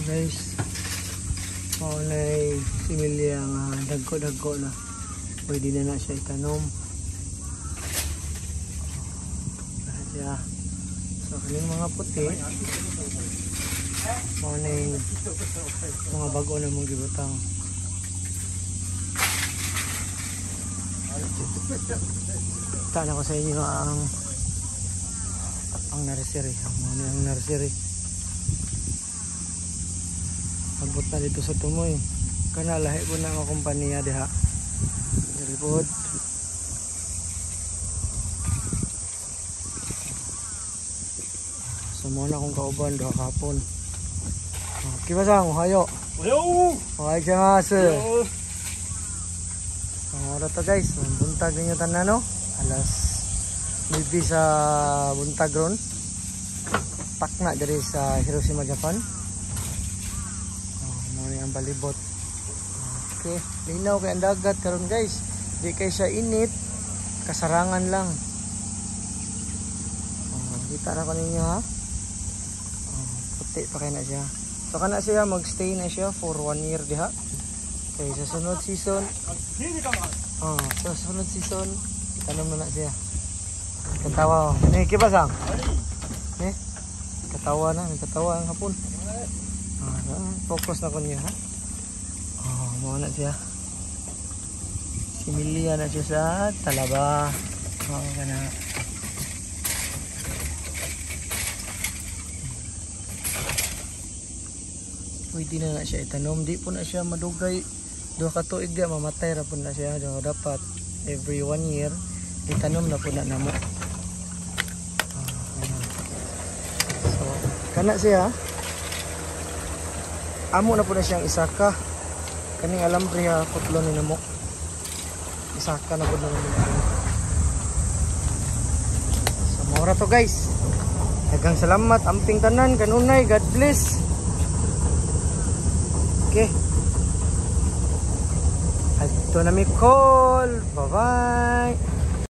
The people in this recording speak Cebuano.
Guys, mao nay similya nga dagko-dagko na. Pwede na na siya itanom. Kana siya. So kaning mga puti, mao nay mga bag-o na mong gibutang. Tana ko sa inyo ang nursery. Ang mga ang nursery. Abot na dito sa Tumoy. Kana lahi po na ang kompanya diha. Diri pod. So mo na akong kauban duha kahapon. Kiba-san, ohayo. Ohayo. Ohayo gozaimasu. Ang oras to guys, buntag ninyo tanan no. Alas 9 sa buntag ron. Takna diri sa Hiroshima, Japan. Oh, mo ni ang balibot. Okay, linaw kay ang dagat karon guys. Di kay siya init, kasarangan lang. Oh, kita na ko ninyo ha. Oh, puti pa kay na siya. So kana siya magstay na siya for 1 year diha. Kay sa sunod season, oh, sa sunod season itanom na na siya. Katawa. Ni kibasang. Ni katawa na, may katawa ang hapon. Focus na ko niya ha. Oh, mao na siya. Similya na siya sa talaba. Oh, kana. Pwede na na siya itanom. Di po na siya madugay. Duha ka tuig di mamatay ra po na siya. So, dapat every 1 year itanom na po na namo. So kana siya. Amo na po na siyang isaka. Kaning alambre ha, putlo ni namo. Isaka na po na namo. So maura to guys. Daghang salamat amping tanan kanunay. God bless. Okay. Adto na mi call. Bye-bye.